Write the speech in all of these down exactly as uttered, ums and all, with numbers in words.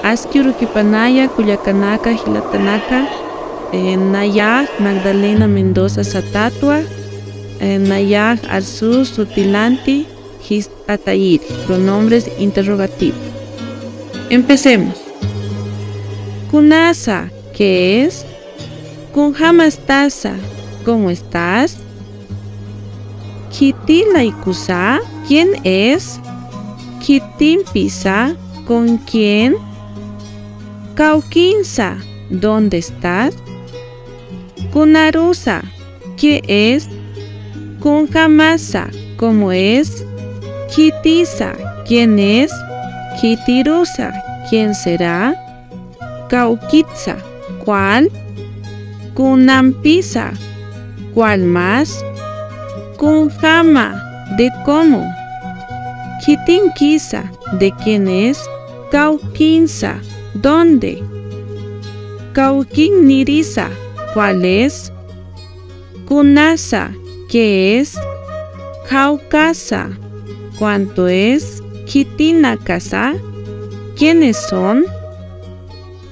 Aski urukipanaya kullakanaka jilatanaka, eh, nayax Magdalena Mendoza Satatwa, eh, nayax arsus sutilanti jist'atayiri, pronombres interrogativos. Empecemos. Kunasa, ¿qué es? Kunjamastasa, ¿cómo estás? Khiti laykusa, ¿quién es? Khitimpisa, ¿con quién? Kawkinsa, ¿dónde estás? Kunarusa, ¿qué es? Kunjamasa, ¿cómo es? Khitisa, ¿quién es? Khitirusa, ¿quién será? Kawkitsa, ¿cuál? Kunampisa, ¿cuál más? Kunjama, ¿de cómo? Khitinkisa, ¿de quién es? Kawkinsa, ¿dónde? Kawkinnirisa, ¿cuál es? Kunasa, ¿qué es? Khawkasa, ¿cuánto es? Khitinakasa, ¿quiénes son?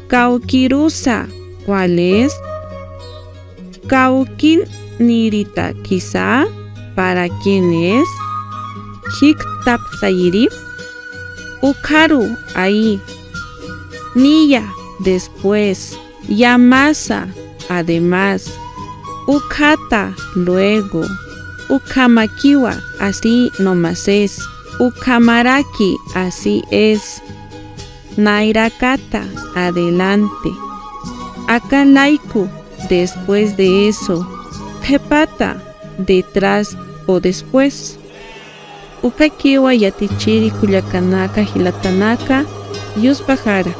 Kawkirusa, ¿cuál es? Kawkinniritakisa, ¿para quién es? Jiktaptayiri. Ukharu, ahí. Niya, después. Yamasa, además. Ukhata, luego. Ukhamakiwa, así nomás es. Ukhamaraki, así es. Nayrakata, adelante. Aka layku, después de eso. Qhipata, detrás o después. Ukakiwa yatichiri kullakanaka jilatanaka, yuspaxara.